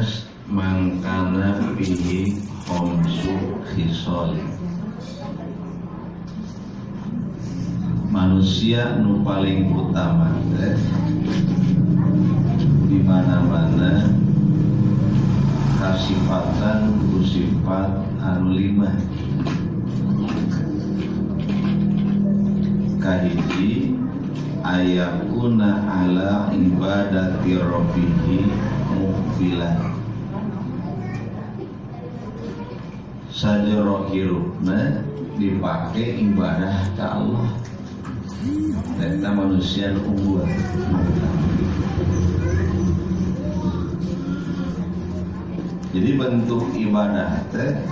nas mangkana fihi khamsu khisal. Manusia nu paling utama teh di mana-mana kasifatan ku sifat anu lima. Kahiji ayakuna ala ibadati rabbihi muqbilan. Sajero hirupna dipake ibadah ka Allah. Eta manusia nu unggul. Jadi bentuk ibadah teh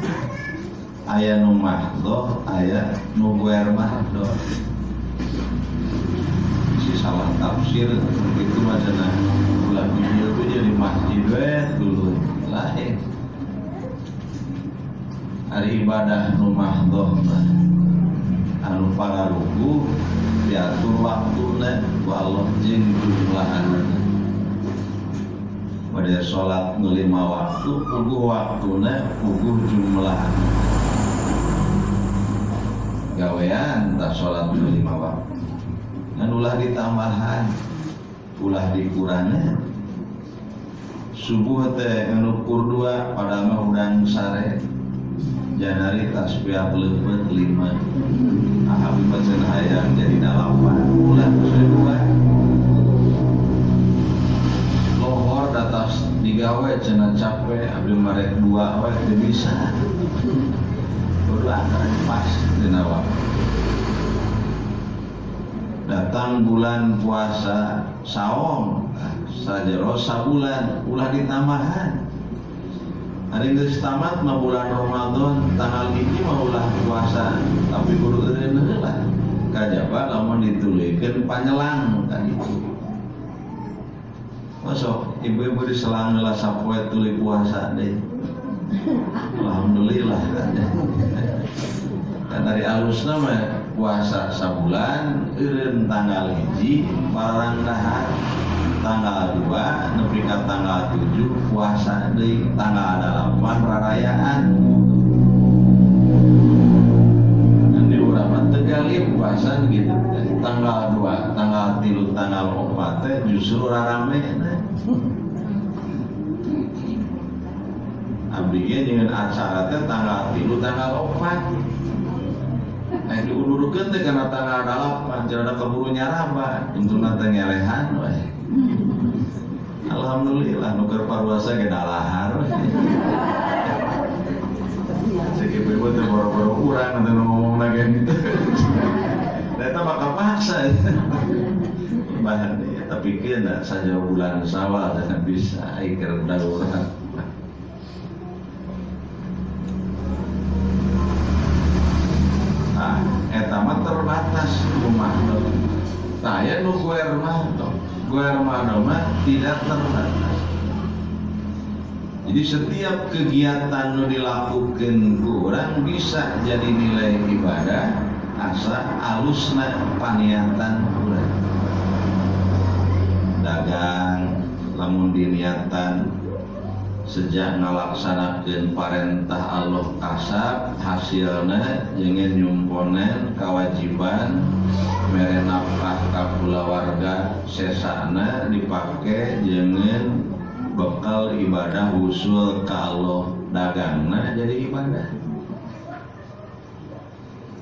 aya nu mahdhoh, aya nu ghair mahdhoh. Si salah tafsir itu macana ulah dieu teh jadi masjid we dulu lain. Ari ibadah nu mahdhoh mah anu pararugu diatur waktuna ku Allah jeung jumlahna. Pada sholat nu 5 waktu, puguh waktuna, puguh jumlahna. Gawean tah sholat nu 5 waktu. Ngan ulah ditambahan, ulah dikurangan. Subuh teh anu ukur 2 padahal mah hudang sare. Janari tasbih leupeut 5. Abi mah cenah hayang jadi 8, ulah sesuai 2. Lohor datas digawe cenah capek, abdi marek 2 we teu bisa. Kudu antara pas dina waktu. Datang bulan puasa saum, sajero sabulan ulah ditambahan. Ari geus tamat mah bulan Ramadan tanggal hiji mah ulah puasa, tapi kudu eureun heula. Kajaba lamun ditulikeun panyelang ka ditu. Masuk ibu-ibu diselang heula sapoe tuluy puasa deui. Alhamdulillah kan. Dan dari alusna mah puasa sabulan eureun tanggal 1 parang dahar, tanggal 2 nepi ka tanggal 7 puasa deui, tanggal 8 rarayaan. Nanti urang mah teu galih puasa gitu. Tanggal 2, tanggal 3, tanggal 4 teh justru rarame. Abdi ge dengan acara teh tanggal 3, tanggal 4. Diundurkeun teh kana tanggal 8, cenah keburu nyaraba, untungna teh ngelehan we. Alhamdulillah nu keur paruasa ge dalahar. Cek ibu-ibu teh boro-boro urang teh ngomongna ge gitu. Da eta bakal paksa. Bahan ya, tapi keun saja bulan Syawal teh bisa keur darurat. Nah, eta mah terbatas rumah. Tah aya nu ghair mahdhoh. Ghair mahdhoh mah tidak terbatas. Jadi setiap kegiatan nu dilakukeun ku urang bisa jadi nilai ibadah asa alusna paniatan urang. Dagang lamun diniatan sejak ngalaksanakeun parentah Allah kasab hasilna jeung nyumponen kewajiban mere nafkah ka kulawarga sesana dipake jeung bekal ibadah usul ka Allah dagangna jadi ibadah.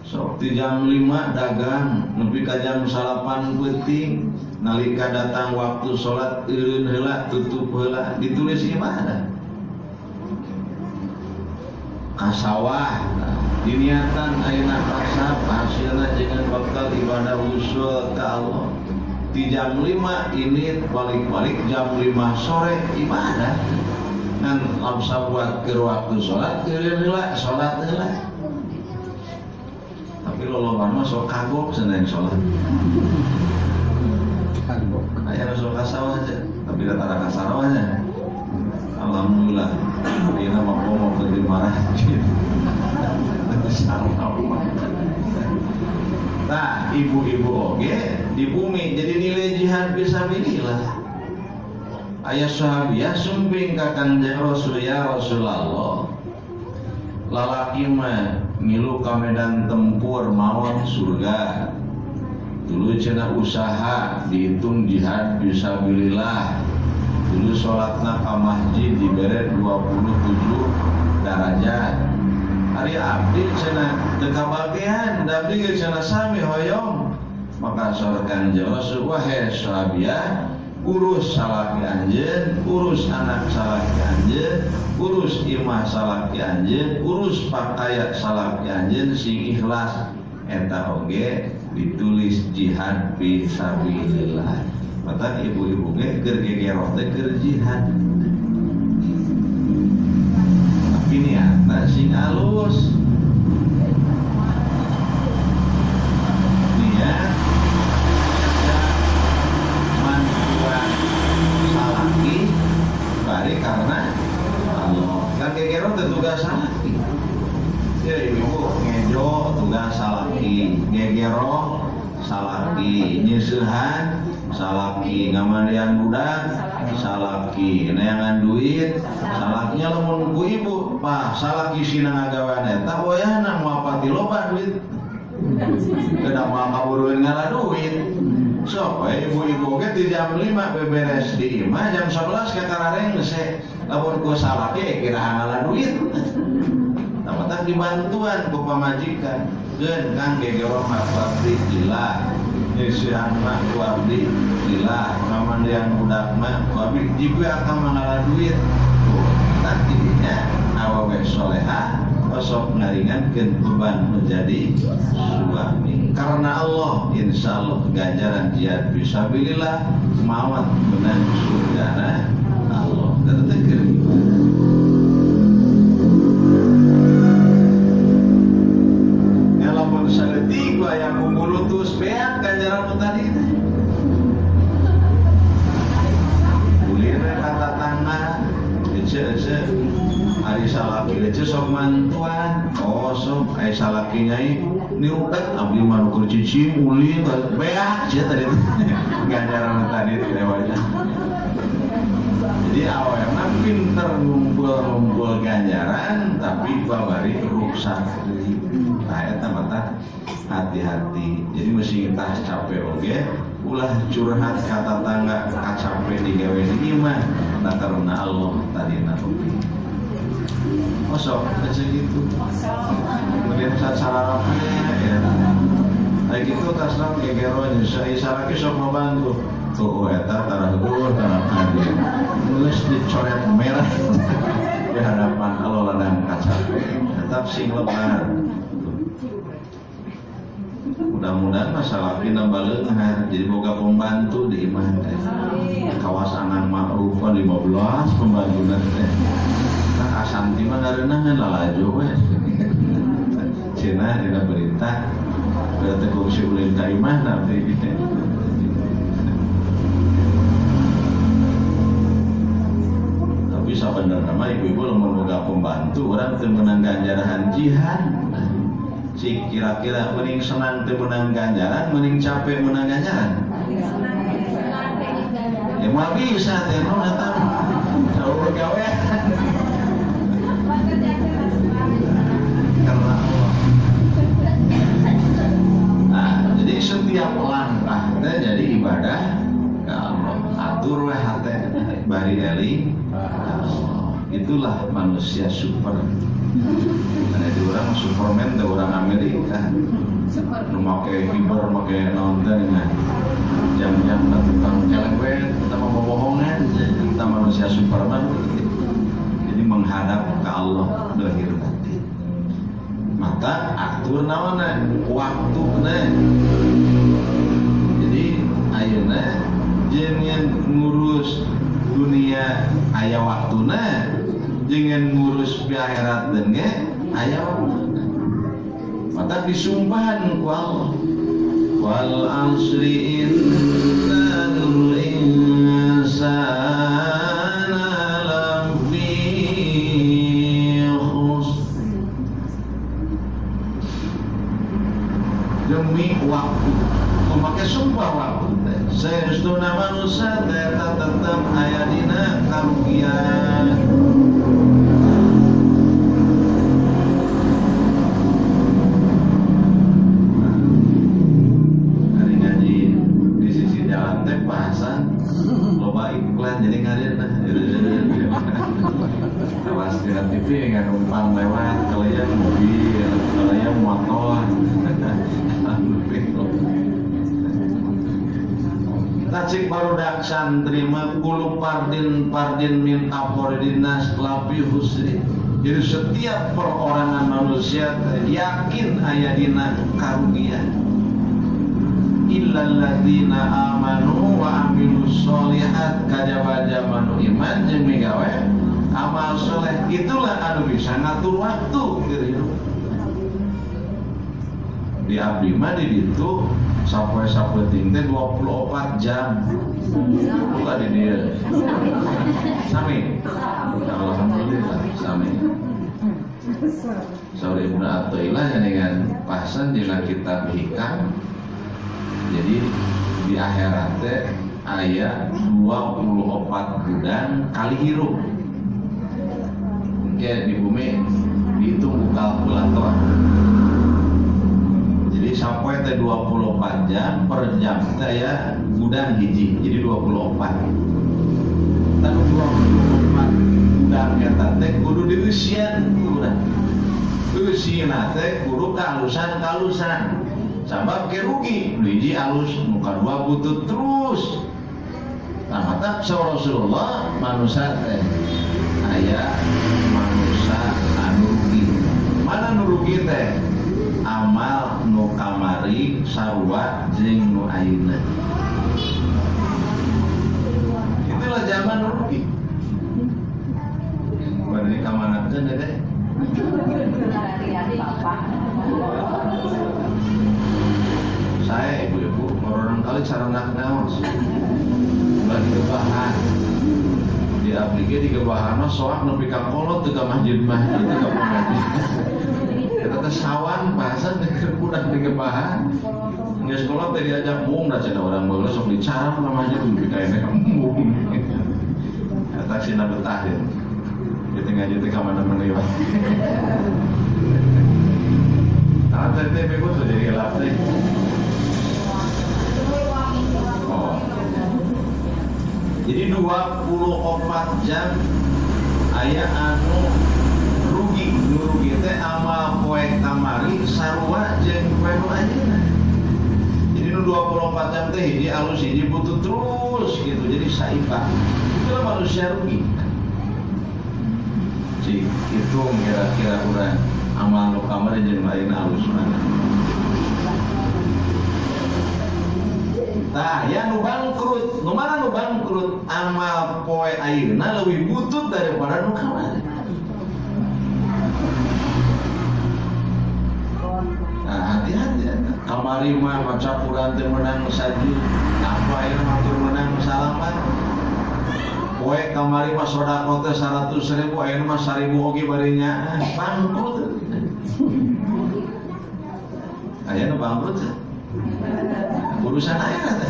Sok di jam 5 dagang nepi ka jam 9 peuting nalika datang waktu salat eureun heula tutup heula ditulis ibadah. Kasawah diniatan ayeuna kasab hasilna jeung bekal ibadah usul ka Allah. Di jam 5 ini balik-balik jam 5 sore ibadah. Ngan lamsa buat ke waktu salat eureun heula salat heula. Tapi loloban mah sok kagok cenah salat. Kagok. Aya sok kasawah aja, tapi rata kasarwahnya. Alhamdulillah. Dina mah mau beli marah. Nah, ibu-ibu oge di bumi jadi nilai jihad fisabilillah. Aya sahabiah sumping ka Kanjeng Rasul, ya Rasulullah, lalaki mah ngilu ka medan tempur maot surga. Dulu cenah usaha dihitung jihad fisabilillah. Dulu salatna ka masjid dibere 27 derajat. Ari abdi cenah teu kabagean, da abdi ge cenah sami hoyong. Maka saur Kanjeng Rasul, wahai sahabiah, urus salaki anjeun, urus anak salaki anjeun, urus imah salaki anjeun, urus pakaian salaki anjeun sing ikhlas, eta oge ditulis jihad fi sabilillah. Mata ibu-ibu ge keur gegeroh teh keur jihad. Tapi niatna sing alus. Niat mantuan salaki bari karena Allah. Kan gegero teh tugas salaki. Ya ibu ngejo tugas salaki, gegero salaki, nyeusehan salaki, ngamandian budak salaki, neangan duit salakinya. Lamun ku ibu pah salaki sina ngagawean eta wayahna moal pati loba duit. Kedah moal kaburuan ngala duit. Sok we ibu-ibu ge di jam 5 beberes di imah, jam 11 ka kararengse. Lamun ku salaki kira ngala duit. Tah dibantuan ku pamajikan. Geun kang gegero mah abdi lillah, nyeusehan mah ku abdi lillah, ngamandian budak mah ku abdi, jiga akan mangala duit. Tuh, tah tidinya awewe soleha osok ngaringankeun beban menjadi suami. Karena Allah, insyaallah ganjaran jihad fisabilillah mawat menang surgana Allah. Teu keur ibadah. Lamun saeutik aya kumbulutus beak ganjaran nu tadi teh. Ulin we ka tatangga, ece-ece ari salaki ece sok mantuan, oh sok aya salaki nyai niutek abdi mah nu keur cicing ulin beak cia tadi ganjaran nu tadi teh wajah. Jadi awewe mah pinter ngumpul-ngumpul ganjaran tapi babari ruksak deui. Tah eta mah hati-hati. Jadi mesti tah capek oge ulah curhat ka tatangga kacape digawe di imah da karena Allah tadina oge. Osok aja gitu. Kemudian saat sararapna ya. Kayak gitu tasna gegero nya salaki sok mabantu. Tuh eta tarah geuh tarah tadi. Geus dicoret merah di hadapan Allah ladang kacape. Tetap sing lebar. Mudah-mudahan masalah kita baleunghar jadi boga pembantu di imah teh. Kawas anang ma'ruf 15 pembantuna teh. Nah asanti mah ngareunangan lalajo we. Cenah dina berita berarti kungsi ulin ka imah nanti. Tapi sabenerna mah ibu-ibu lamun boga pembantu urang teu meunang ganjaran jihad. Cik kira-kira mending senang teu meunang ganjaran, mending capek meunang ganjaran. Ya moal bisa teh naon eta. Jauh gawe. Karena Allah. Nah, jadi setiap langkah teh jadi ibadah ke Allah. Atur we hate bari eling Allah. Itulah manusia super. Karena itu orang Superman itu orang Amerika. Nu make fiber, make naon teh nya. Jam-jam tukang celeng we, kita mau bohongan, kita manusia Superman. Jadi menghadap ke Allah lahir batin. Maka atur naonna, waktuna. Jadi ayeuna jangan ngurus dunia aya waktuna, jangan ngurus di akhirat dan ge aya waktuna. Maka disumpahan ku Allah. Wal asri innal insana lafi khusr. Demi waktu, memakai sumpah waktu teh. Saestuna manusia teh tetep aya dina karugian. Hari ngaji di sisi jalan teh bahasan loba iklan jadi ngadeuna. Awas dina TV nganumpang lewat kalian mobil, kalian motor. Tacik barudak santri mah kulu pardin pardin min apordinas lapi husri. Jadi setiap perorangan manusia yakin aya dina karugian. Illal ladzina amanu wa amilus sholihat kajaba jamanu iman jeung migawe amal soleh, itulah anu bisa ngatur waktu gitu. Di abdi mah di ditu sapoe sapenting teh 24 jam. Buka di dieu. Sami. Alhamdulillah sami. Saur Ibnu Athaillah dengan pasan dina kitab Hikam. Jadi di akhirat teh aya 24 gudang kali hirup. Engke di bumi dihitung ku kalkulator. Jadi sampai teh 24 jam per jam teh ya gudang hiji. Jadi 24. Tah 24 gudang eta teh kudu dieusian ku urang. Eusina teh kudu kalusan-kalusan. Sabab ke rugi, hiji alus, nu kadua butut terus. Nah, mata Rasulullah manusia teh aya manusia anu rugi. Mana nu rugi teh? Amal nu kamari sarua jeung nu ayeuna. Itulah zaman nu rugi. Bade ka mana teh deh? Saya ibu-ibu orang kali cara naon ulah digebahan. Di abdi ge digebahan mah soak nepi ka kolot teu ka masjid-masjid teu ka pengajian. Eta teh sawan bahasan keur budak digebahan. Geus kolot teh diajak mung da cenah urang baheula sok dicarap ka masjid nepi ka ene mung. Eta sina betah ya. Kita ngaji teh ka mana-mana lewat. Nah, teh teh bego tuh jadi gelap teh. Oh. Jadi 24 jam aya anu rugi, nu rugi teh amal poe kamari sarua jeung poe nu ayeuna. Jadi nu 24 jam teh hiji alus hiji butut terus gitu. Jadi saimbang. Itulah manusia rugi. Cik, hitung kira-kira urang amal nu kamari jeung lain alus mana. Tah, ya nu bangkrut, nu mana nu bangkrut amal poe ayeuna leuwih butut daripada nu kamari. Nah, hati-hati eta. Kamari mah maca Quran teu meunang sajud, apa ayeuna mah teu meunang salaman. Poe kamari mah sedekah teh 100.000, ayeuna mah 1.000 oge bari nyaah, bangkrut. Aya nu bangkrut teh. Urusan ayeuna teh.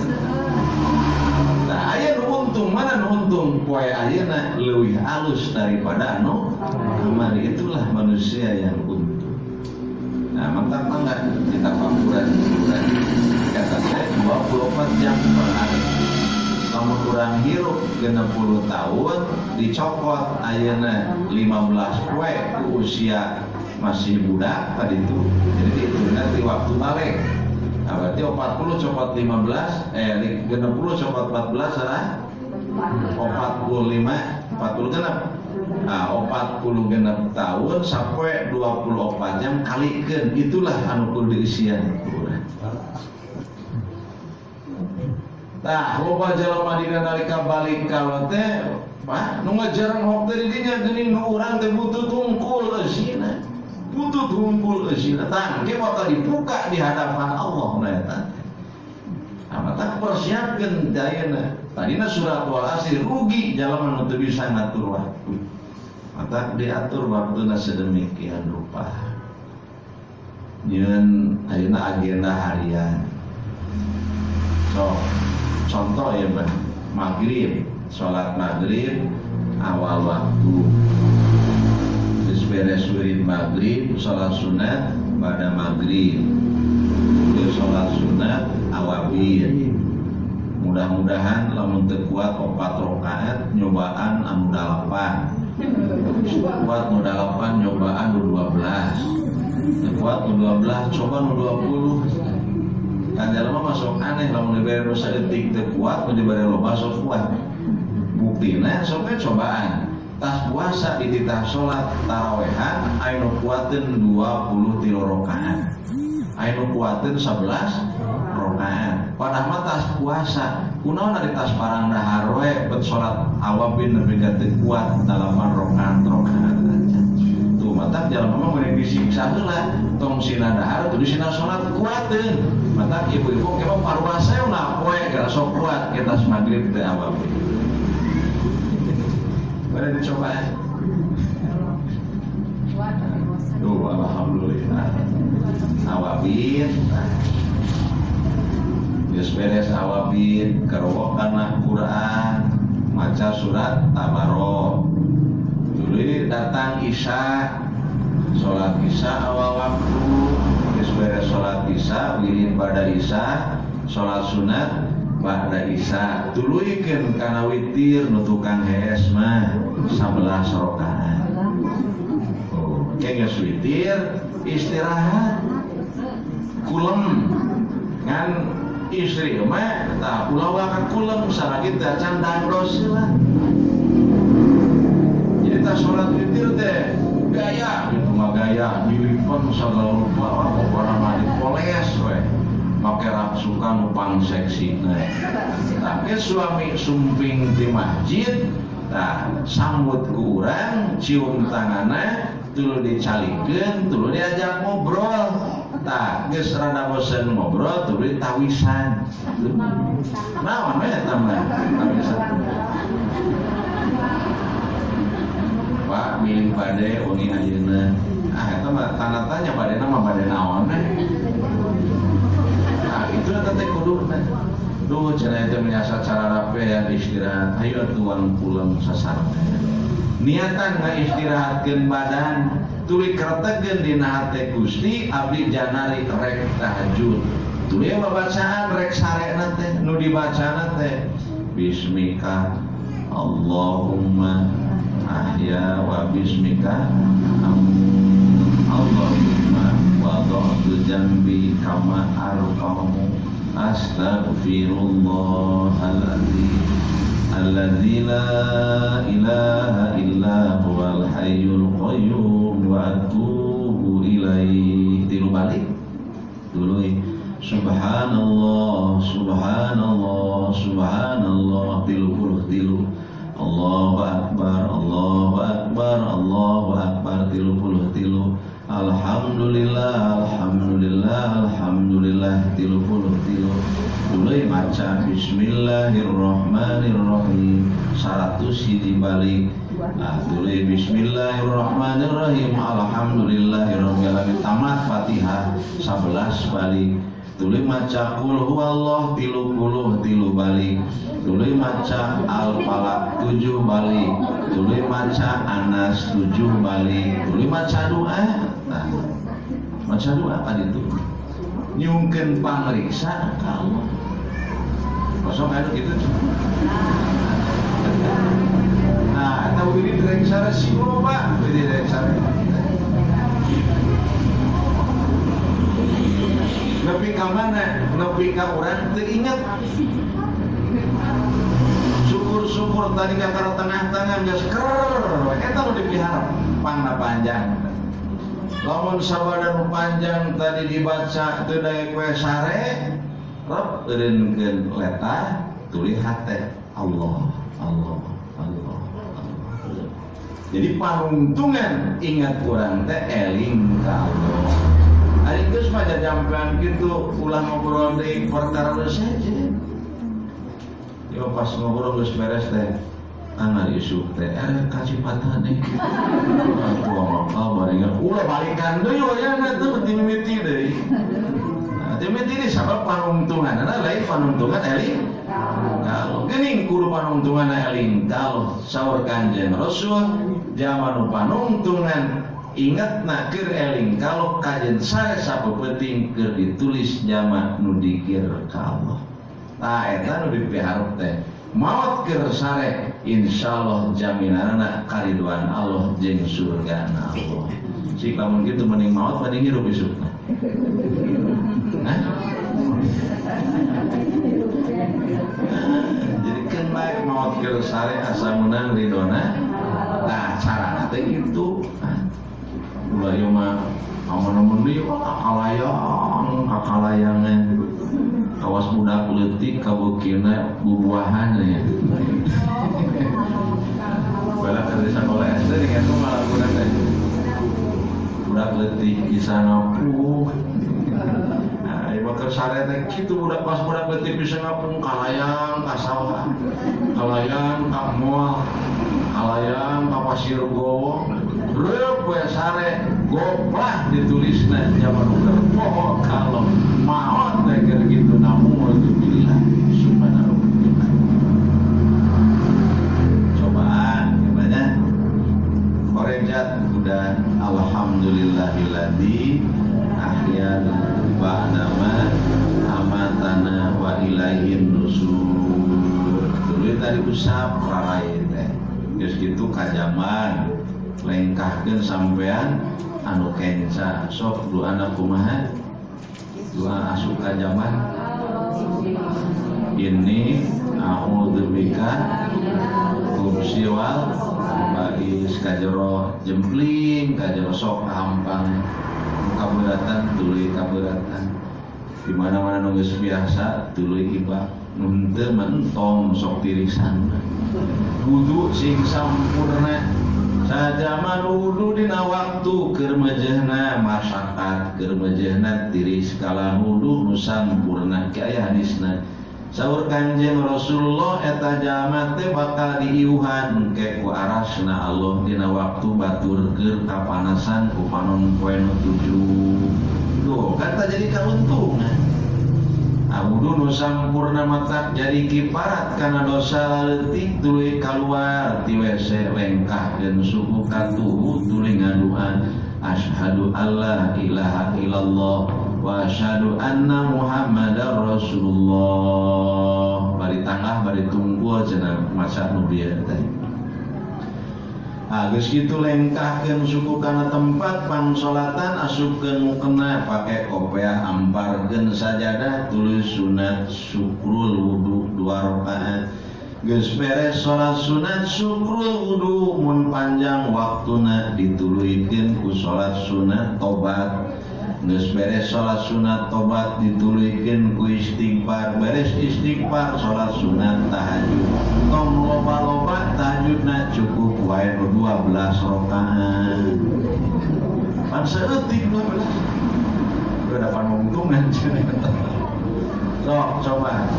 Nah, aya nu untung, mana nu untung poe ayeuna leuwih alus daripada anu kamari. Itulah manusia yang untung. Nah, mantap mangga kita pakuran urang. Kata saya 24 jam per hari. Lamun urang hirup 60 tahun dicokot ayeuna 15 poe ku usia masih budak tadi itu. Jadi dihitungna di waktu balik. Nah, berarti 40 copot 15, 60 copot 14 salah? 45, 40 genep. Nah, 40 genep tahun sampai 24 jam kalikeun. Itulah anu kudu diisian. Tah, loba jalma dina nalika balik ka teh, Pak, nu ngajarang hok teh di dinya geuning nu urang teh butut hungkul eusina. Butut hungkul eusina. Tah, engke bakal dibuka di hadapan Allah na eta. Nah, mata persiapkeun dayana. Tadina surat Wal Asr rugi jalma nu teu bisa ngatur waktu. Mata diatur waktuna sedemikian rupa. Nyeun ayeuna agenda harian. Sok Contoh ya mah maghrib, salat maghrib awal waktu. Geus beres wirid maghrib, salat sunat pada maghrib. Geus salat sunat awabin. Mudah-mudahan lamun teu kuat 4 rakaat nyobaan anu 8. Kuat nu 8 nyobaan nu 12. Teu kuat nu 12 coba nu 20. Kan jalma masuk aneh lamun dibere nu saeutik teu kuat, nu dibere loba sok kuat. Buktina sok we cobaan. Tas puasa dititah salat tarawehan aya nu kuateun 23 rakaat. Aya nu kuateun 11 rakaat. Padahal mah tas puasa, kunaon ari tas parang dahar we bet salat awabin nepi ka teu kuat 8 rakaat aja. Tuh matak jalma mah meuni disiksa heula, tong sina dahar tuluy sina salat kuateun. Matak ibu-ibu ke mah paruaseuna poe gara sok kuat kita magrib teh awabin. Pada dicoba. Tuh alhamdulillah. Awabin. Geus beres awabin, karowokan Quran, maca surat Tabarok. Tuluy datang Isya, salat Isya awal waktu, geus beres salat Isya, wirid pada Isya, salat sunat ba'da Isya. Tuluykeun kana witir nu tukang hees mah 11 rakaat. Oh, geus witir istirahat. Kulem ngan istri mah tah ulah waka kulem salagi teh acan dangdos lah. Jadi tah salat witir teh gaya gitu mah gaya dilipon sagala rupa wah pokona mah dipoles we. Make raksukan nu pangseksina. Tah ke suami sumping di masjid tah sambut ku urang cium tanganna tuluy dicalikeun tuluy diajak ngobrol. Tah geus rada bosen ngobrol tuluy tawisan. Naon we eta mah tawisan. Pak milih bade wengi ayeuna. Ah eta mah tanda tanya badena mah bade naon we. Nah itu eta teh kuduna. Duh cenah teh menyasar cara rapean istirahat. Hayu atuh pulang sasarna. Niatan ngaistirahatkeun badan tuluy kretegeun dina hate Gusti abdi janari rek tahajud. Tuluy babacaan rek sarena teh nu dibacana teh bismika Allahumma ahya wa bismika Allahumma wada'tu jambi kama arfa'u astaghfirullahaladzim alladzi la ilaha illa huwal hayyul qayyum wa atubu ilaih. Tilu balik tuluy subhanallah subhanallah subhanallah 33. Allahu akbar Allahu akbar Allahu akbar 33. Alhamdulillah alhamdulillah alhamdulillah 33. Tuluy maca bismillahirrahmanirrahim 101 balik. Nah tuluy bismillahirrahmanirrahim alhamdulillahirabbil alamin tamat Fatihah 11 balik. Tuluy maca qul huwallah 33 balik. Tuluy maca Al-Falaq 7 balik. Tuluy maca Anas 7 balik. Tuluy maca doa. Nah, maca doa tadi itu nyungkeun pangriksa ka Allah. Kosong anu kitu. Nah, eta wirid rek sare simo Pak, wirid rek sare. Nepi ka mana? Nepi ka urang teu inget. Syukur-syukur tadi ka tengah-tengah geus ker, eta nu dipihara pangna panjang. Lamun sabada nu panjang tadi dibaca teu daek we sare, rep eureunkeun letah tuluy hate Allah, Allah, Allah, Allah. Jadi panungtungan ingat urang teh eling ka Allah. Ari geus mah jajampean kitu ulah ngobrol deui perkara nu sejen. Yo pas ngobrol geus beres teh angar isuk teh ka Cipatan teh. Atuh maka barengan ulah balikan deui wayahna teh ti mimiti deui. Nah, ti mimiti sabab panungtunganna lain panungtungan eling. ka Allah. Geuning kudu panungtungan eling ka Allah. Saur Kanjeng Rasul jalma nu panungtungan ingetna keur eling ka Allah kajen sare sapeupeting keur ditulis jalma nu dikir ka Allah. Tah eta nu dipiharep teh. Maot keur sare insyaallah jaminanna kariduan Allah jeung surgana Allah. Cik lamun kitu mending maot mending hirup isukna. Hah? Jadi kan baik maot keur sare asa meunang ridona. Tah carana teh kitu. Ulah ieu mah amun-amun deui kakalayang, kakalayangan. Kawas budak leutik kabeukina bubuahan ya. Bala keur di sakola SD dengan tu malah budak teh. Budak leutik bisa ngapuh. Nah, ieu mah keur sare teh kitu budak pas budak leutik bisa ngapung kalayang ka sawah. Kalayang ka moal. Kalayang ka pasir gowo. Reup we sare goplah ditulisna jaman keur poho kalau maot teh keur kitu naudzubillah subhanallah. Cobaan gimana? Korejat udah alhamdulillahilladzi ahyana ba'dama amatana wa ilaihin nusur. Tuluy tadi usap rarai teh. Geus kitu kajaman lengkahkeun sampean anu kenca sok doana kumaha? Doa asup kajaman. Ini a'udzubika kumsiwal bais kajero jempling kajero sok hampang kaberatan tuluy kaberatan di mana-mana nu geus biasa tuluy ibak nu henteu mentong sok tirisan wudu sing sampurna sajaman wudu dina waktu keur mejehna masyarakat keur mejehna tiris kala wudu nu sampurna ki aya hadisna. Saur Kanjeng Rasulullah eta jalma teh bakal diiuhan ke ku arasna Allah dina waktu batur keur kapanasan ku panon poe nu 7. Duh, kan tah jadi kauntungan. Wudu nu sampurna matak jadi kiparat kana dosa leutik tuluy kaluar ti WC lengkahkeun suku katuhu tuluy ngadua asyhadu alla ilaha illallah wa asyhadu anna Muhammadar Rasulullah. Bari tangah bari tunggu cenah maca nu bieu teh. Ah geus kitu lengkahkeun suku kana tempat pangsolatan asupkeun mukena pake kopeah amparkeun sajadah tuluy sunat syukrul wudu 2 rakaat. Geus beres salat sunat syukrul wudu mun panjang waktuna dituluykeun ku salat sunat tobat. Geus beres salat sunat tobat dituluykeun ku istighfar, beres istighfar salat sunat tahajud. Tong loba-loba tahajudna cukup wae nu 12 rakaat. Pan saeutik 12. Udah panungtungan cenah. Sok coba.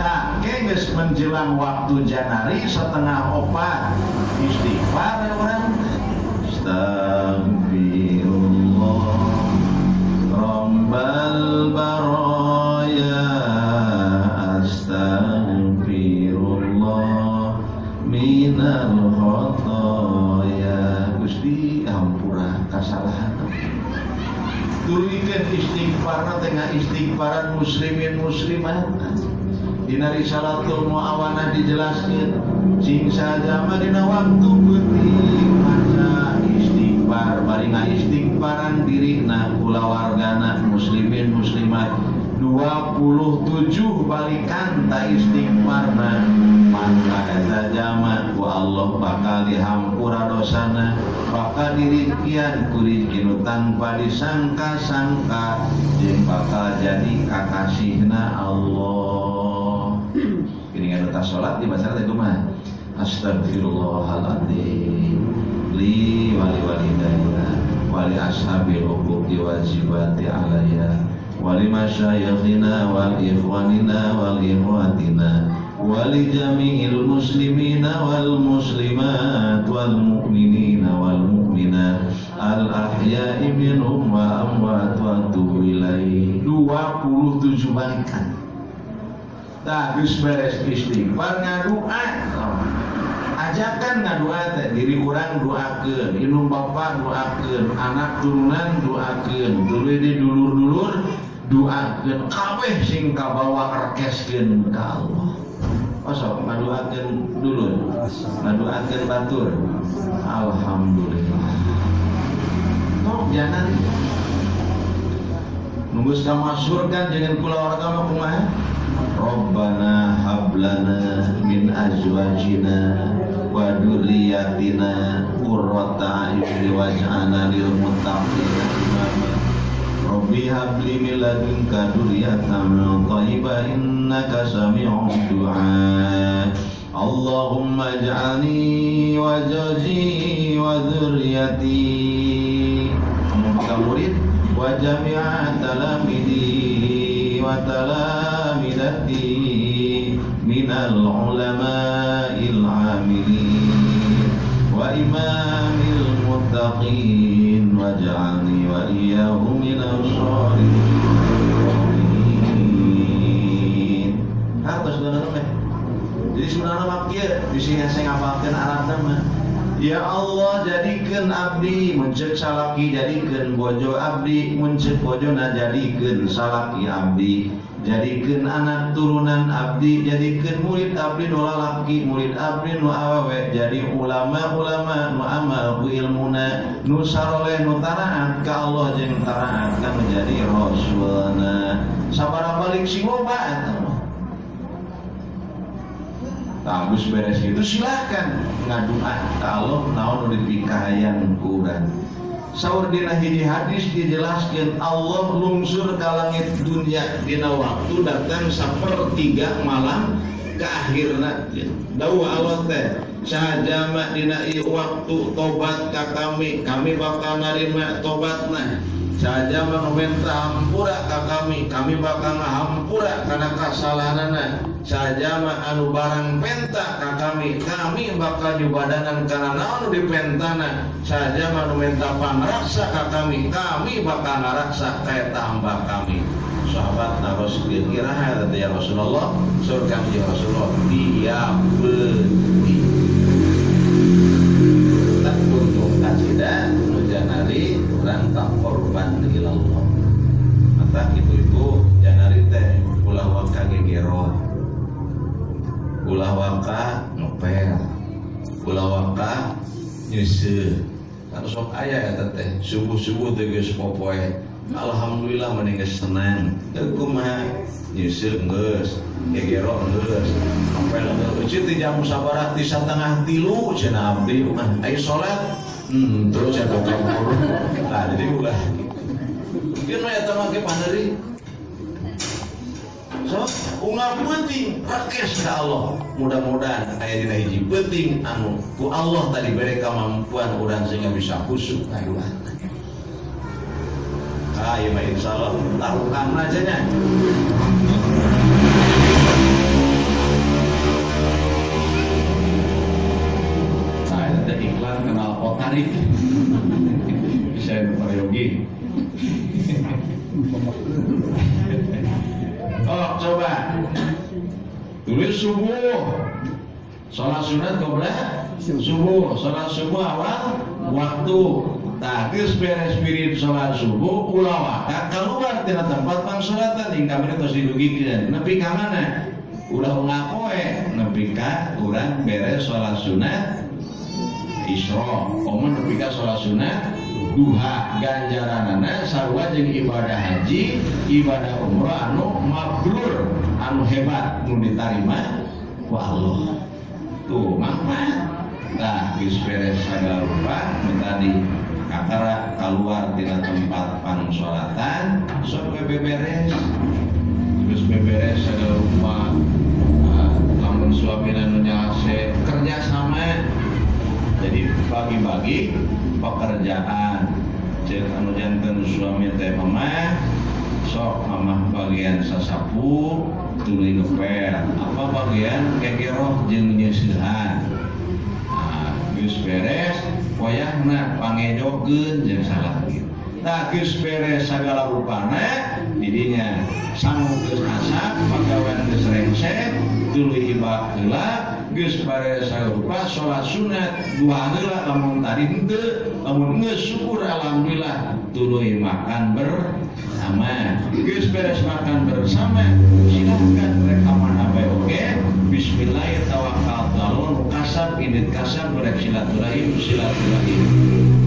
Nah, geus menjelang waktu Janari 3:30 istighfar urang. Astagfirullah Rabbal baraya astaghfirullah minal khotoya. Gusti hampura kasalahan. Tuluykeun istighfarna teh istighfaran muslimin muslimat. Dina risalatul muawanah dijelaskeun sing sajama dina waktu peuting maca istighfar bari ngaistighfaran dirina kulawargana muslimin muslimat 27 balikan ta istighfarna maka eta jalma ku Allah bakal dihampura dosana bakal dirizkian ku rizki nu tanpa disangka-sangka jeung bakal jadi kakasihna Allah. Gini kan salat dibaca teh kumaha? Astagfirullahaladzim li wali walidayya wali ashabil huquqi wajibati alayya wali masyayikhina wal ikhwanina wal ikhwatina wali jami'il muslimina wal muslimat wal mu'minina wal mu'minat al ahya'i minhum wa amwat wa atubu ilaih. 27 balikan. Tah geus beres istighfar ngadua. Ajakan ngadua teh diri urang doakeun, indung bapa doakeun, anak turunan doakeun, tuluy di dulur-dulur doakeun, kabeh sing kabawa rekeskeun ka Allah. Osok ngaduakeun dulur, ngaduakeun batur. Alhamdulillah. Tok jangan nunggu sama surga jangan kulawarga mah kumaha? Rabbana hablana min azwajina wa dzurriyyatina qurrata a'yun waj'alna lil muttaqina imama. Rabbi habli min ladunka dzurriyyatan thayyibah innaka sami'ud du'a. Allahumma ij'alni wa zawji wa dzurriyyati murid wa jami'a talamidi wa talamidati minal ulama'il amilin wa imamil muttaqin waj'alni wa iyyahum minas sholihin. Hartos dona mah. Jadi sebenarnya mah kieu bisi hese ngapalkeun Arabna mah. Ya Allah jadikeun abdi muncul salaki jadikeun bojo abdi muncul bojona jadikeun salaki abdi jadikeun anak turunan abdi jadikeun murid abdi nu lalaki murid abdi nu awewe jadi ulama-ulama nu amal ku ilmuna nu saroleh nu taraat ka Allah jeung taraat ka menjadi rasulna sabaraha balik sing loba eta mah. Tah geus beres itu silakan ngadua ka Allah naon nu dipikahayang ku urang. Saur dina hiji hadis dijelaskeun Allah lungsur ka langit dunia dina waktu datang 1/3 malam ke akhirna. Dawuh Allah teh sajama dina ieu waktu tobat ka kami, kami bakal narima tobatna. Sajama nu menta hampura ka kami, kami bakal ngahampura kana kasalahanana. Sajama anu barang penta ka kami, kami bakal nyubadanan kana naon nu dipentana. Sajama anu menta pangraksa ka kami, kami bakal ngaraksa ka eta hamba kami. Sahabat naroskeun iraha teh ya Rasulullah, saur Kangjeng Rasulullah tiap beuti. Tak untung kacida nu janari urang tak korban ilallah. Mata ibu-ibu janari teh ulah waka gegero, ulah waka ngepel, ulah waka nyeuseut. Kan sok aya eta teh subuh-subuh teh geus popoe. Alhamdulillah mending geus senang. Teu kumaha nyeuseut geus, gegero geus, ngepel geus. Euceut ti jam sabaraha ti 2:30 cenah abdi mah ayo salat. Terus eta kabur. Tah jadi ulah. Mungkin mah eta mah ge pandeuri. So, unggal peuting rakes ka Allah. Mudah-mudahan aya dina hiji peuting anu ku Allah tadi bere kamampuan urang sehingga bisa khusyuk ngadoa. Ah, ieu mah insyaallah taruhan aja nya. Nah, itu iklan kenal otarik. Bisa peryogi. Oh, coba tulis subuh, sholat sunat qobla subuh, sholat subuh awal waktu. Tah geus beres wirid sholat subuh ulah waka keluar tina tempat pangsolatan hingga kamari tos didugikeun. Nepi ka mana? Ulah ngapoe nepi ka urang beres sholat sunat Isra, komo nepi ka sholat sunat duha. Ganjaranana sarua jeung ibadah haji, ibadah umrah anu mabrur, anu hebat nu ditarima ku Allah. Tuh manfaat. Tah geus beres sagala rupa nu tadi kakara keluar tina tempat pangsolatan sok we beberes. Geus beberes sagala rupa lamun suamina nu nyalase kerja sama. Jadi bagi-bagi pekerjaan. Cek anu janten suami teh mamah sok mamah bagian sasapu tuluy ngepel, apa bagian kegeroh jeung nyeusehan. Nah, geus beres wayahna pangejokeun jeung salaki. Tah geus beres sagala rupana didinya sangu geus asak pagawean geus rengsek tuluy ibak heula geus beres sagala rupa salat sunat dua heula lamun tadi henteu lamun geus syukur alhamdulillah tuluy makan bersama geus beres makan bersama silahkan rek ka mana bae oge bismillahirrahmanirrahim kasab indit kasab rek silaturahim silaturahim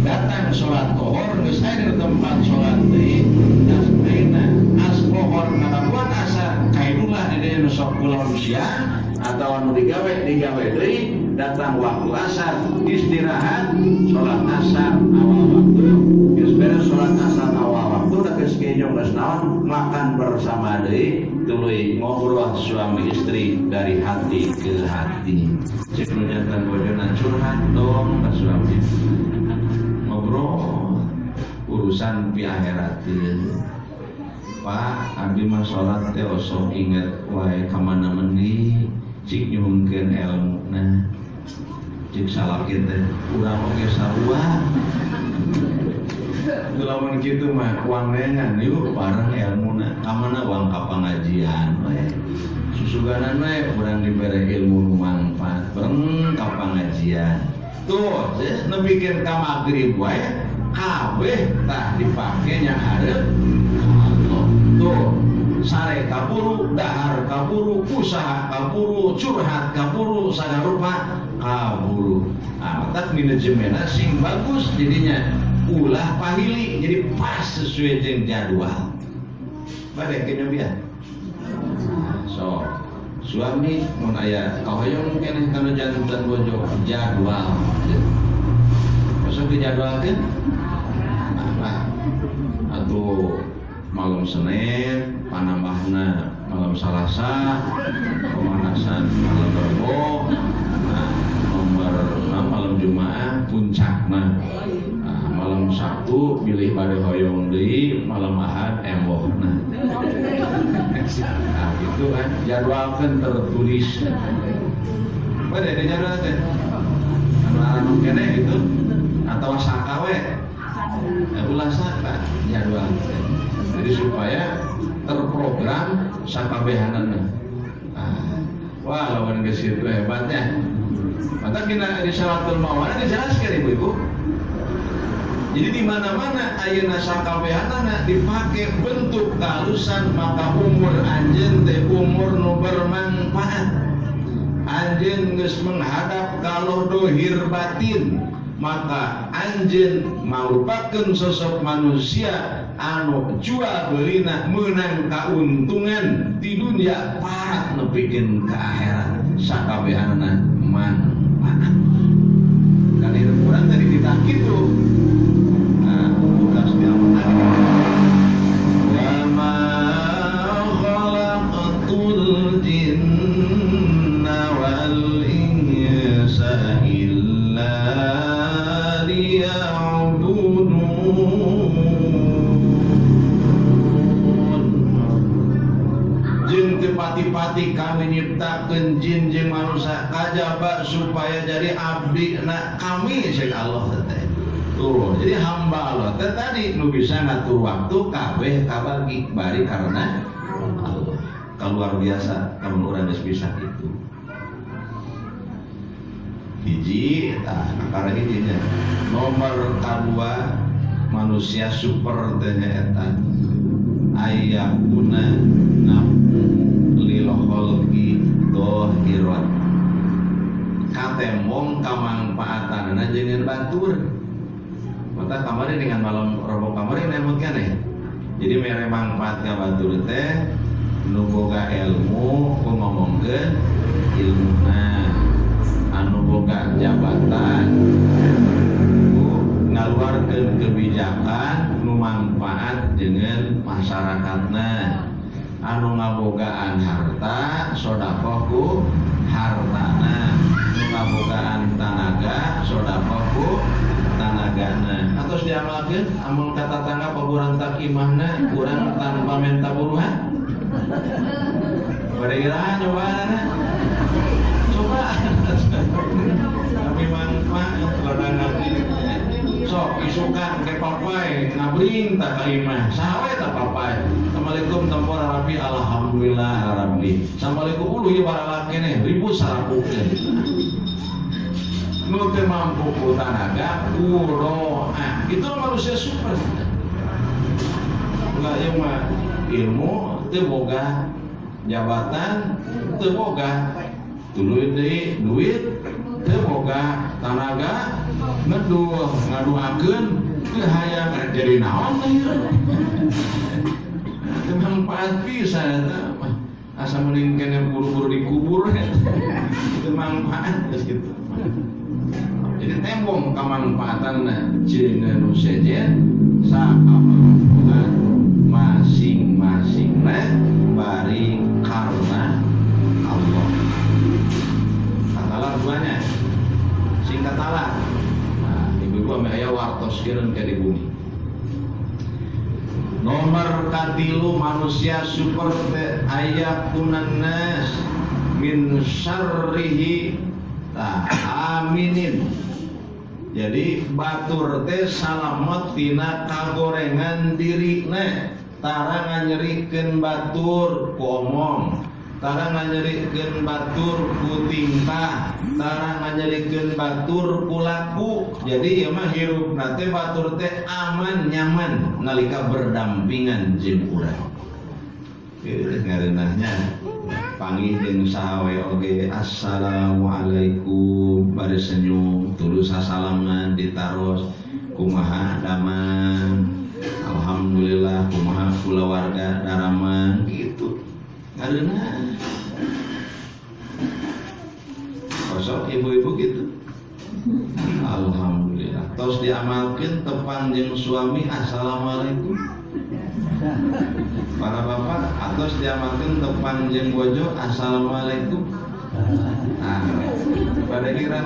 datang salat lohor geus aya di tempat salat deui das ayeuna as lohor ngalakuan asar kailulah di dieu nu sok pulang siang atawa nu digawe deui datang waktu asar istirahat salat asar awal waktu geus beres salat asar awal waktu da geus kenyong geus naon makan bersama deui tuluy ngobrol suami istri dari hati ke hati cek nu jantan bojona curhat dong ka suami ngobrol urusan pi akhirat. Pak abdi mah salat teh osok inget wae ka mana meuni cik nyuhunkeun elmuna cik salaki teh urang oge sarua lamun kitu mah uang neangan yuk bareng elmuna ka mana uang ka pangajian we susuganan we urang dibere ilmu nu mangfaat bareng ka pangajian tuh nepikeun ka magrib wae kabeh tah dipake nya hareup Allah tuh sare kaburu dahar kaburu usaha kaburu curhat kaburu sagarupa kaburu tak manajemenna sing bagus jadinya ulah pahili jadi pas sesuai dengan jadwal bade kenyobian so suami mun aya kahoyong keneh kana jantan bojo jadwal masuk dijadwalkeun nah atuh malam Senin panambahna malam Salasa pemanasan malam Rebo nah nomor malam Jumaah puncakna nah, malam Sabtu bilih bade hoyong deui malam Ahad embohna nah gitu kan jadwalkeun tertulis bade dijadwalkeun anu anu keneh gitu atau saka we ulah saka jadwal jadi supaya terprogram sakabehanana wah lawan geus kitu hebatnya maka kita di salatul mawana dijelaskan ibu-ibu. Jadi di mana-mana ayeuna sakabehanana dipake bentuk kalusan maka umur anjeun teh umur nu bermanfaat. Anjeun geus menghadap kalau dohir batin, maka anjeun marupakeun sosok manusia anu jual belina meunang kauntungan di dunia parat nepikeun ka akhirat sakabehanana manfaat. Kan hirup urang tadi ditah kitu. Nah, tugas di amanah. Wa ma khalaqtul jinna wal insa illa liya'budun. Jeung teu pati-pati kami nyiptakeun jin jeung manusia kajaba supaya jadi abdi na kami ceuk Allah teh. Tuh, jadi hamba Allah teh tadi nu bisa ngatur waktu kabeh kabagi bari karena Allah. Kaluar biasa lamun urang geus bisa kitu. Hiji tah kakara hijinya. Nomor kadua manusia super teh nyaeta ayakuna nafsu lil khalqi dhahiran. Katemong kamangpaatanana jeung batur. Mata kamari dengan malam robo kamari nemot keneh. Jadi mere mangfaat ka batur teh nu boga ilmu ku ngomongkeun ilmuna, anu boga jabatan ku ngaluarkeun kebijakan nu mangfaat dengan masyarakatna, anu ngabogaan harta sedekah ku hartana, nu ngabogaan tanaga sedekah ku tanagana. Atos diamalkeun amun ka tatangga paburantak imahna urang tanpa menta buruhan. Bade iraha nyobaanana. Coba. Tapi manfaat ladang. Sok isukan ke papai ngabring tak ka imah. Saha we ta papai? Assalamualaikum tempor rapi alhamdulillah rabbi. Assalamualaikum uluh ieu baralak keneh ribut sarapukeun. Nu teu mampu ku tanaga ku doa. Itu manusia super. Enggak ieu mah ilmu teu boga, jabatan teu boga, tuluy deui duit teu boga, tanaga ngeduh ngaduakeun teu hayang jadi naon teh ieu. Teu manfaat pisan eta mah. Asa mending kene buru-buru dikubur eta. Teu manfaat geus kitu. Jadi tembong kamanfaatanna jeung nu sejen sakamampuan masing-masingna bari karena Allah. Katalah duanya sing katalah. Nah, ibu-ibu ame aya wartos kieu ke di bumi. Nomor katilu manusia super teh aya kunan nas min syarrihi tah aminin. Jadi batur teh salamet tina kagorengan dirina, tara nganyerikeun batur ku omong, tara nganyerikeun batur ku tingkah, tara nganyerikeun batur ku laku. Jadi ieu mah hirupna teh batur teh aman nyaman nalika berdampingan jeung urang. Ieu ngareunahnya panggih jeung saha we oge assalamualaikum bari senyum tulus sasalaman ditaros kumaha damang alhamdulillah kumaha kulawarga daramang gitu ngareunah. Kosok ibu-ibu gitu alhamdulillah tos diamalkeun tepang jeung suami assalamualaikum. Para bapak atos diamalkeun tepang jeung bojo assalamualaikum. Nah, pada kira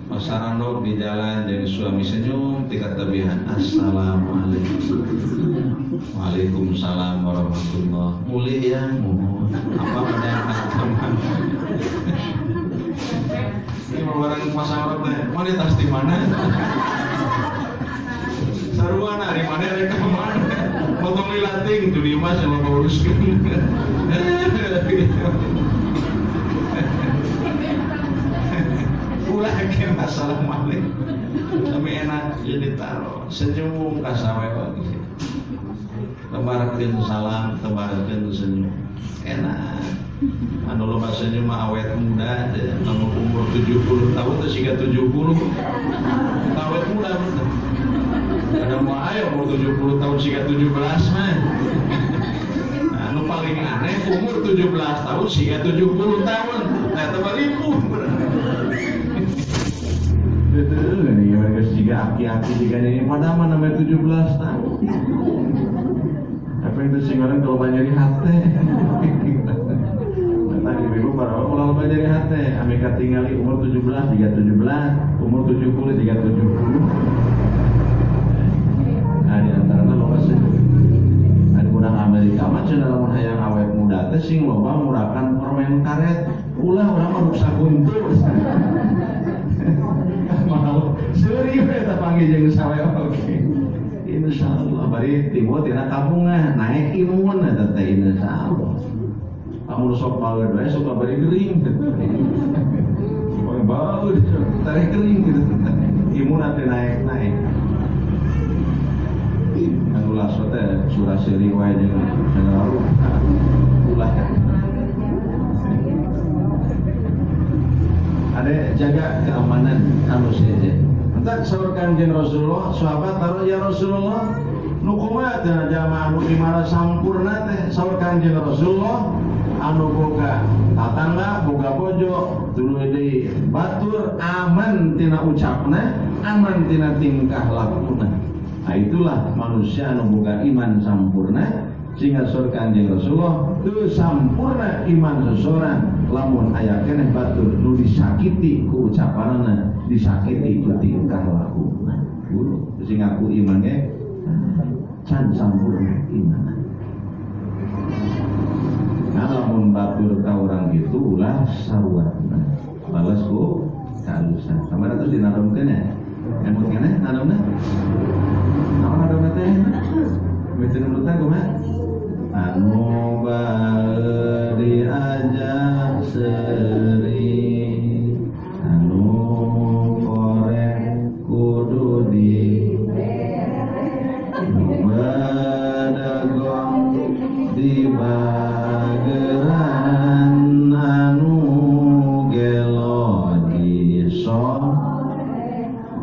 pasarano di jalan jeung suami senyum tingkat tebihan assalamualaikum. Waalaikumsalam warahmatullah. Mulih ya mohon. Apa pada teman? Ini mau barang pasang teh. Mana tas di mana? Saruana di mana rek ka mana? Potong lilating tuh di mas yang mau uruskeun. Ulah ke masalah malik. Tapi enak jadi taro senyum ka sawe oge. Tebarkeun salam, tebarkeun senyum. Enak. Anu loba senyum mah awet muda, lamun umur 70 tahun teh siga 70. Awet muda bener. Ada mau ayo umur 70 tahun siga 17 mah. Nah, anu paling aneh umur 17 tahun siga 70 tahun. Nah, eta mah ripuh. Betul nih, mereka siga aki-aki siga nyanyi padahal mah namanya 17 tahun. Apa yang itu sing orang kalau nyeri hate. Nah, ibu-ibu para kalau nyeri hate, ame katingali umur 17 siga 17, umur 70 siga 70. Nah, di antarana loba sih. Ada urang Amerika mah cenah lamun hayang awet muda teh sing loba murakan permen karet. Ulah urang mah ruksak huntu. Mau seuri we eta panggih jeung sawe oge. Insyaallah bari timbul tina kabungan naik imun eta teh insyaallah. Amun sok baeud we sok bari gering. Poe baeud tarik gering gitu. Imun teh naik-naik. Anu laso teh surah seuri wae jeung sagala rupa. Ulah. Ada jaga keamanan anu sejen. Entak saur Kanjeng Rasulullah, sahabat taruh ya Rasulullah, nu kumaha teh jamaah anu imana sampurna teh saur Kanjeng Rasulullah anu boga tatangga, boga bojo, tuluy deui batur aman tina ucapna, aman tina tingkah lakuna. Nah, itulah manusia anu boga iman sampurna sehingga saur Kanjeng Rasulullah teu sampurna iman seseorang lamun aya keneh batur nu disakiti ku ucapanana, disakiti ku tingkah lakuna. Guru sing ngaku iman ge can sampurna iman. Nah, batur ka urang kitu ulah saruatna. Bales ku kaalusan. Kamari terus dinadomkeun ya. Emut keneh nadomna? Naon nadomna teh? Meuteun nurutan kumaha? Anu bae diajak seuri, anu korek kudu di bedegong di bageran, anu gelo di so.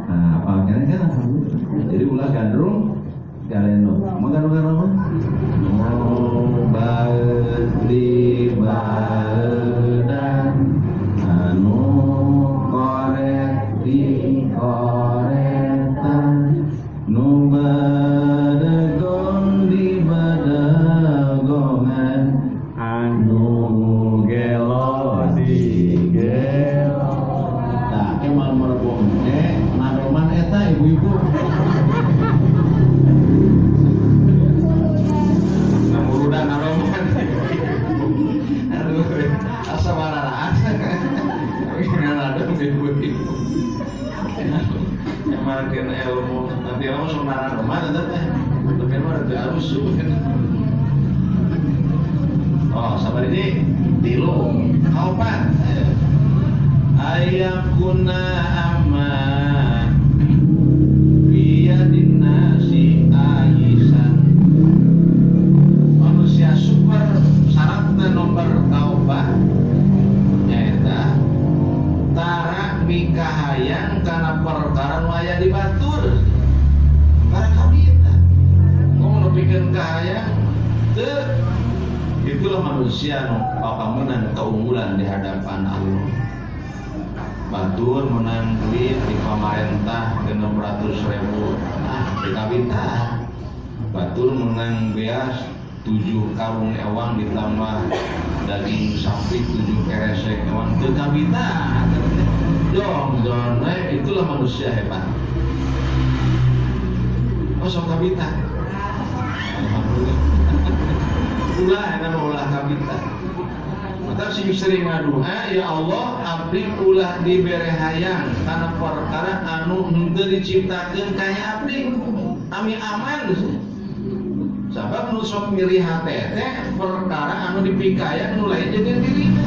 Nah, apa kan alhamdulillah. Jadi ulah gandrung galeno. Mau gandrung apa? Oh, bae di badan, anu korek di koretan, nu badegong di badegongan, anu gelo di gelo. Tah ke mal merebong teh naroman eta ibu-ibu. Namuruda naroman. Aduh, asa mararaan. Ngadom ibu-ibu. Makin ilmu nanti ilmu sok naroman eta teh. Tapi mah teu alus. Oh, sabar ini tilu kaopat. Ayakuna amma biyadin nasi aisan. Manusia super syaratna nomor kaopat nyaeta tara mikahayang kana perkara nu aya di batur. Para kabita. Komo nepikeun kahayang teu. Itulah manusia nu bakal menang keunggulan di hadapan Allah. Batur menang duit di pamarentah 600.000, ah kabita. Batur menang beas 7 karung ewang ditambah daging sapi 7 keresek ewang teu kabita. Dong, dong, itulah manusia hebat. Oh, sok kabita. Alhamdulillah. Ulah eta mah ulah kabita. Maka sing sering ngadoa, ya Allah, abdi ulah dibere hayang kana perkara anu henteu diciptakeun kaya abdi. Ami aman. Sabab nu sok milih hate teh perkara anu dipikayang nu lain jeung dirina.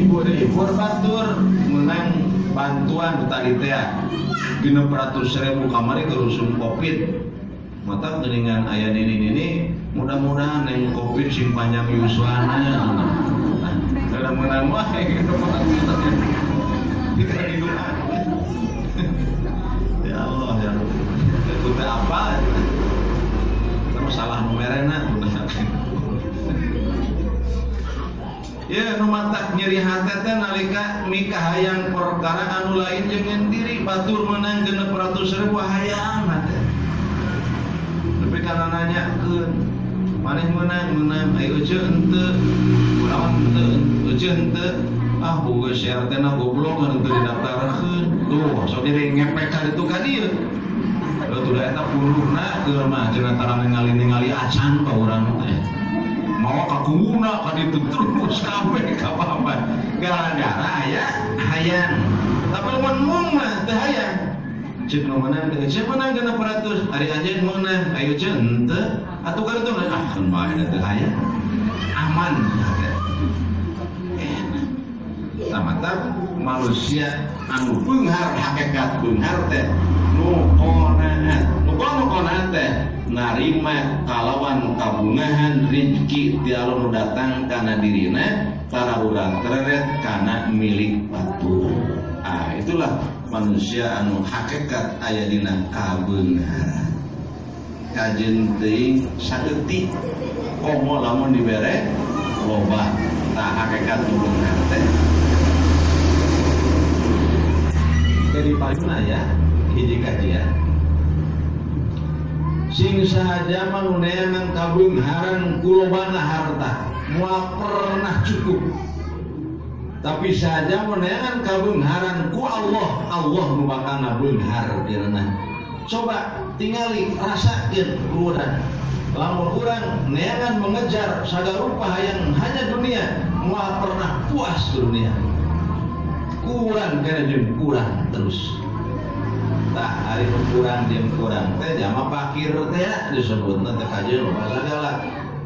Ibu ibu batur menang bantuan tadi teh 600.000 kamari kerusum Covid. Mata geuningan aya nini-nini mudah-mudahan neng Covid sing panjang yuswana. Nah, kada meunang wae gitu maksudnya. Kita didoa. Ya Allah ya Rabb. Itu teh apa? Sama salah numerena. Ya nu matak nyeri hate teh nalika mikahayang perkara anu lain jeung diri batur meunang 600.000 hayang hate. Tapi kana nanyakeun maneh meunang ayo euceun henteu kulawan henteu euceun henteu ah boga si RT na goblok henteu didaftarkeun tuh sok diri ngepek ka ditu ka dieu leuh da eta puluhna keur mah cenah tara ningali-ningali acan ka urang teh mawa ka kunguna ka ditu terus kabeh ka papan gara-gara aya hayang tapi lamun mung mah teu hayang cek nu meunang teh cek meunang 600 ari anjeun meunang ayo ceun henteu atuh kan teu ah keun bae teu hayang aman enak samata manusia anu beunghar hakikat beunghar teh nu qanaat nu qanaat teh narima kalawan kabungahan rezeki ti Allah nu datang kana dirina tara urang tereret kana milik batur. Ah itulah manusia anu hakikat aya dina kabeungharan. Kajen teuing saeutik komo lamun dibere loba tah hakikat nu beunghar teh. Jadi payuna ya hiji kajian. Sing sahaja mah nu neangan kabeungharan ku lobana harta moal pernah cukup. Tapi sahaja mah neangan kabeungharan ku Allah, Allah nu bakal ngabeunghar dieuna. Coba tingali rasakeun ku urang. Lamun urang neangan mengejar sagala rupa hayang hanya dunia, moal pernah puas ke dunia. Kurang kana jeung kurang terus. Tah ari nu kurang jeung kurang teh jama fakir teh disebutna teh kajeun loba sagala.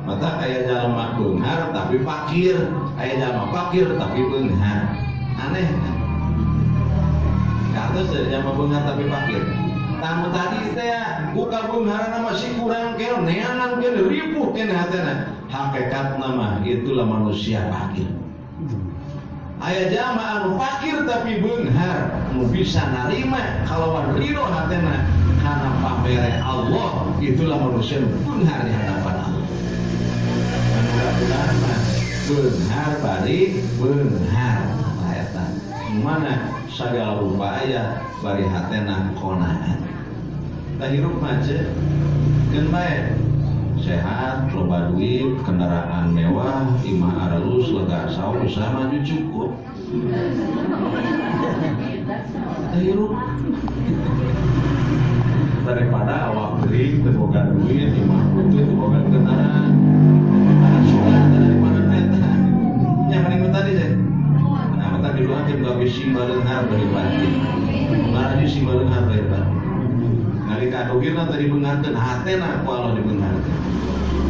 Mata aya jalma beunghar tapi fakir, aya jalma fakir tapi beunghar. Aneh kan? Karena jalma beunghar tapi fakir. Tamu tadi teh buka beungharna masih kurang kene neangan kene ripuh kene hatena. Hakikatna mah itulah manusia fakir. Aya jalma anu fakir tapi beunghar, nu bisa narima kalawan ridho hatena kana pamere Allah, itulah manusia nu beunghar di hadapan Allah. Anu kaduana mah beunghar bari beunghar tah eta. Mana sagala rupa aya bari hatena qanaat. Tah hirup mah keun bae sehat, loba duit, kendaraan mewah, imah aralus, lega saum, usaha maju cukup. Tah hirup daripada awak kering, teu boga duit, imah putih, teu boga kendaraan. Sudah daripada eta. Nya mending tadi teh. Nah, mata didoakeun gawe sing baleunghar bari batin. Ngaraju sing baleunghar bari batin. Nalika dogirna tadi beungharkeun hatena ku Allah dibeungharkeun.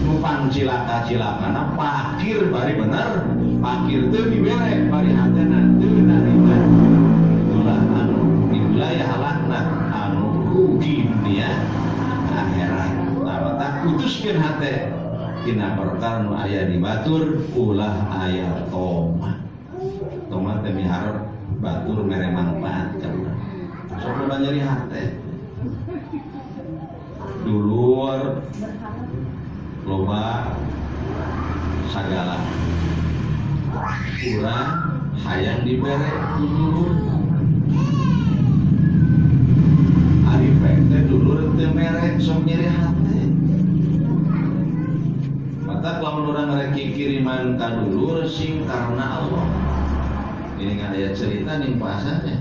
Nu pangcilaka-cilakana fakir bari bener, fakir teu dibere bari hatena teu narima. Itulah anu di wilayah laknat anu rugi dunia akhirat. Nah, mata putuskeun hate tina perkara nu aya di batur ulah aya toma. Toma teh miharep batur mere manfaat ka urang. Sok loba nyeri hate. Dulur loba sagala urang hayang dibere ku dulur. Ari pek teh dulur teu mere sok nyeri hate. Mata lamun urang rek kiriman ka dulur sing karena Allah. Ini kan aya cerita ning pasarnya.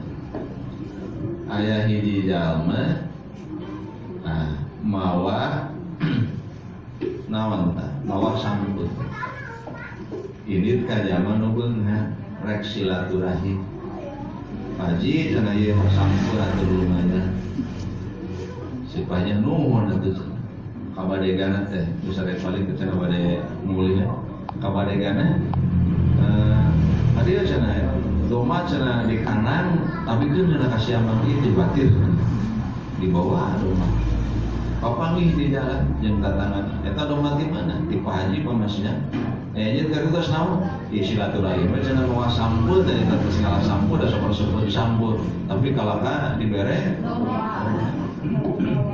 Aya hiji jalma nah mawa naon tah mawa sambut. Ini ka jalma nu beunghar rek silaturahim. Paji cenah ieu mah sampeu atuh lumayan. Sipanya nuhun atuh. Kabadegana teh bisa rek paling ke cenah bade mulihna. Kabadegana tadi cenah domba cenah di kanan tapi keun cenah ka siamang ieu dibatir di bawah domba. Papanggih di jalan jeung tatangan. Eta domba ti mana? Ti Pak Haji pamasnya. Nya teh naon? Ieu silaturahim we cenah mawa sampeu teh eta teh segala sampeu da sok-sok sampeu. Tapi kalaka dibere domba.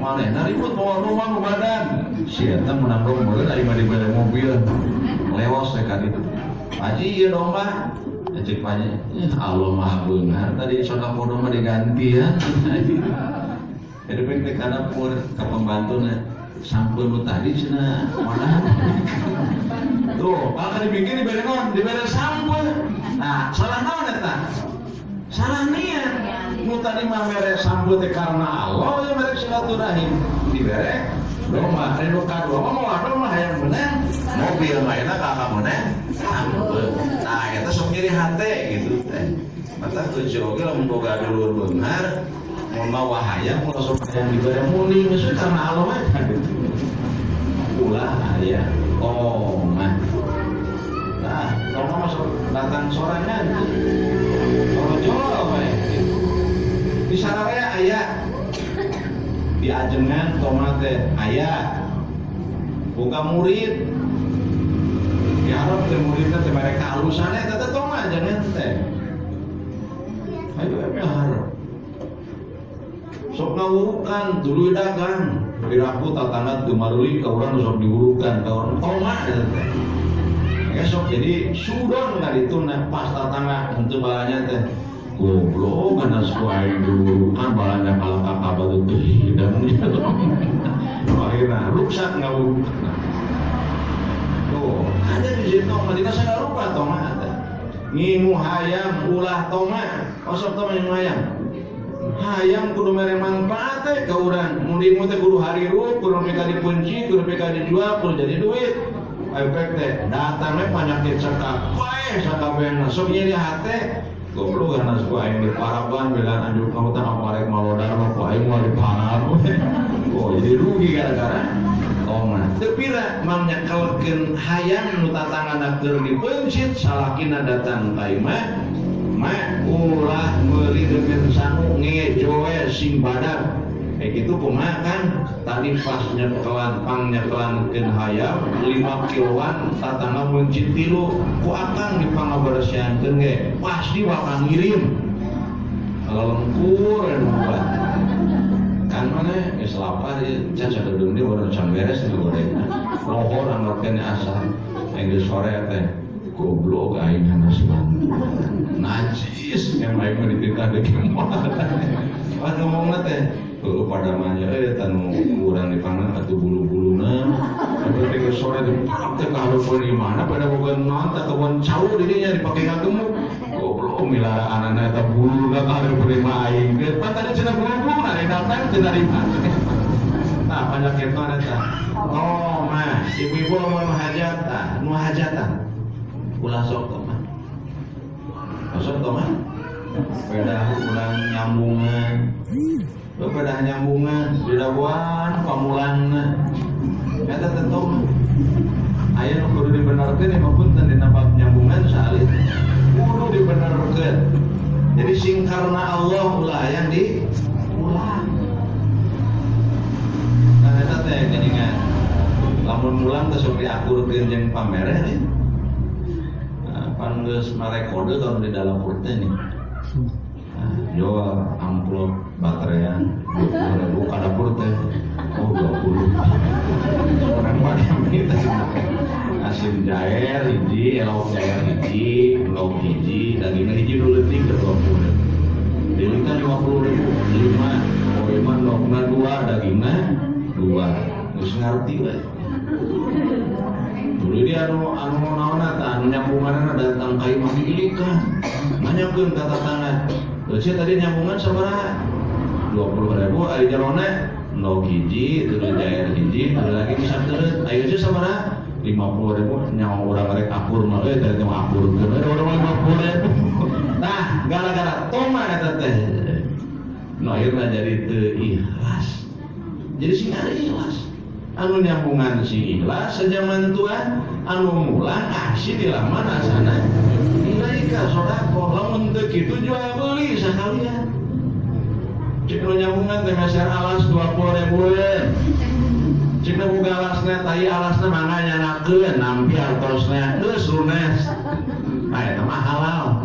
Manehna ribut mawa domba nu badan. Si eta menang domba ari mah dibere mobil. Lewas teh ka ditu. Haji ieu domba. Cek Pak Haji, Allah Maha Beunghar tadi sodakoh domba diganti ya. Jadi pek teh ka dapur ka pembantuna sampeu nu tadi cenah mana? Tuh, kalau dibikin dibere naon? Dibere sampeu. Nah, salah naon eta? Salah niat. Nu tadi mah mere sampeu teh karena Allah ya mere silaturahim. Dibere domba, ari nu kadua mah moal domba hayang meunang mobil mah eta ka meunang sampeu. Nah, eta sok nyeri hate gitu teh. Mata kunci oge lamun boga dulur beunghar mun mawa hayang ulah sok hayang dibere munding geus karena Allah mah gitu. Ulah aya toma. Nah, toma masuk datang sorangan. Torojol bae gitu. Di sararea aya di ajengan toma teh aya. Boga murid. Diharap teh muridna teh mere kahalusan eta teh toma ajengan teh. Ayo miharep. Sok ngawurukan tuluy dagang. Piraku tatangga teu maruli ka urang sok diwurukan ka urang toma eta teh. Esok jadi sudon ka dituna pas tatangga henteu balanya teh. Goblok kana ku aing diwurukan balanya kalaka ka batu teh hidang. Akhirna ruksak ngawurukan. Tuh, ada di situ Madinah sagala rupa toma teh. Ngingu hayam ulah toma. Osok toma ngingu hayam. Hayam kudu mere manfaat teh ka urang. Mun di teh kudu harirup, kudu nepi ka dipencit, kudu nepi ka dijual, kudu jadi duit. Efek teh datang we panyakit cekak. Wae sakabehna sok nyeri hate. Goblok ganas ku aing diparaban belaan anjuk ka hutan aparek malodar mah ku aing moal diparab. Oh jadi rugi gara-gara toma. Teu pira mang nyekelkeun hayam nu tatangana keur dipeuncit salakina datang ka imah. Mak ulah meuli demen sangu ngejoe sing badag. Kayak gitu kumaha kan tadi pas nyekelan pang nyekelankeun hayam 5 kiloan tatangga meuncit 3 ku akang dipangabersihankeun ge pasti bakal ngirim. Lelengkur anu kan mana geus lapar ieu can sakedeung deui urang can beres nu gorengna. Lohor anggarkeun asa geus sore teh goblok aing hanas bantu. Najis yang aing mah dititah deui moal. Pas ngomongna teh heuh pada mah eta nu urang dipangan atuh bulu-buluna. Tapi geus sore teh parap teh ka hareupeun imahna pada boga naon teh kebon cau di dinya dipake ngagemuk. Goblok milaraanana eta buluna ka hareupeun imah aing. Pan tadi cenah bulu-buluna datang teu narima. Tah panyakitna eta. Oh mah ibu-ibu lamun hajatan, nu hajatan. Ulah sok toma. Sok toma. Pedah ulang nyambungan. Pedah nyambungan didabuan pamulangna. Eta teh toma. Aya nu kudu dibenerkeun mah punten dina bab nyambungan saalit. Kudu dibenerkeun. Jadi sing karena Allah ulah yang diulang. Nah eta teh geuningan. Lamun mulang teh sok diakurkeun jeung pamere. Pan geus marekode kalau di dalam teh nih. Nah, jual amplop bateraian 20.000 ka dapur teh. Oh 20. Orang pada minta asin jair hiji, lauk jair hiji, lauk hiji, dagingna hiji nu leutik teh 20. Dilikan 50.000, 5, oh iman laukna 2, dagingna 2. Geus ngarti we. Dulu dia anu naonna tah anu nyambunganna datang ka imah diilikan. Nanyakeun ka tatangga. Leuh tadi nyambungan sabaraha? 20.000 ari jarona 0 hiji, tuluy jair hiji, tuluy lagi bisa teureut. Ayeuna teh sabaraha? 50.000 nyawa urang rek akur mah euy tadi mah akurkeun we urang 50.000. Nah, gara-gara toma eta teh. Nu akhirna jadi teu ikhlas. Jadi sing ikhlas. Anu nyambungan si ikhlas sejaman tua anu mulang asih di laman asana ilaika sedekah lamun teu kitu jual beli sakalian cek nu nyambungan teh meser alas 20.000 cek nu boga alasna tai alasna mangga nyanakeun nampi artosna geus lunes nah eta mah halal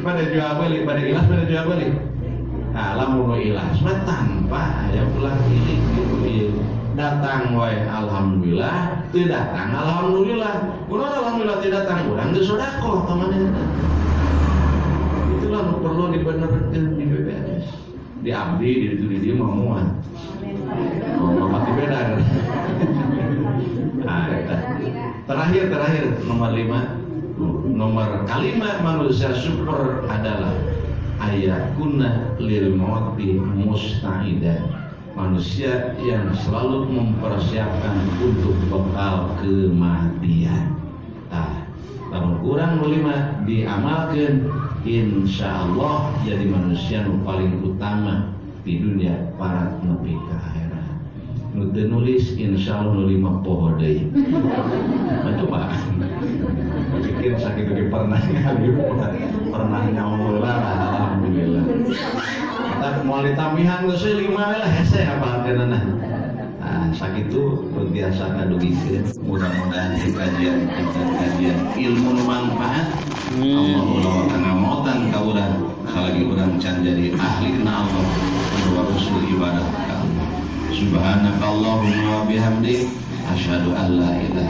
pada jual beli pada ikhlas pada jual beli. Nah, lamun ikhlas mah tanpa aya ulah ilik gitu. Datang wae alhamdulillah, teu datang alhamdulillah. Kunaon alhamdulillah teu datang urang geus sedekah ka manehna. Itulah nu perlu dibenerkeun di BPS. Di abdi di ditu di dieu mah moal. Oh, pasti beda. Nah, eta. Terakhir nomor 5. Nomor kalimat manusia super adalah ayakuna lil mauti musta'ida. Manusia yang selalu mempersiapkan untuk bekal kematian. Nah, lamun kurang 5 diamalkeun, insyaallah jadi manusia nu paling utama di dunia para nepi ka akhirat. Nu teu nulis insyaallah nu 5 poho deui. Coba. Bikin sakit ge pernah ngali pernah nyawa lah alhamdulillah. Tak moal ditambihan geus 5 lah hese apalkeunana. Nah, sakitu biasa ngadugikeun mudah-mudahan kajian kita kajian ilmu nu manfaat. Allah ulah ngamotan ka urang salagi urang can jadi ahli na Allah wa usul ibadah ka Allah. Subhanakallahumma wa bihamdik asyhadu an la ilaha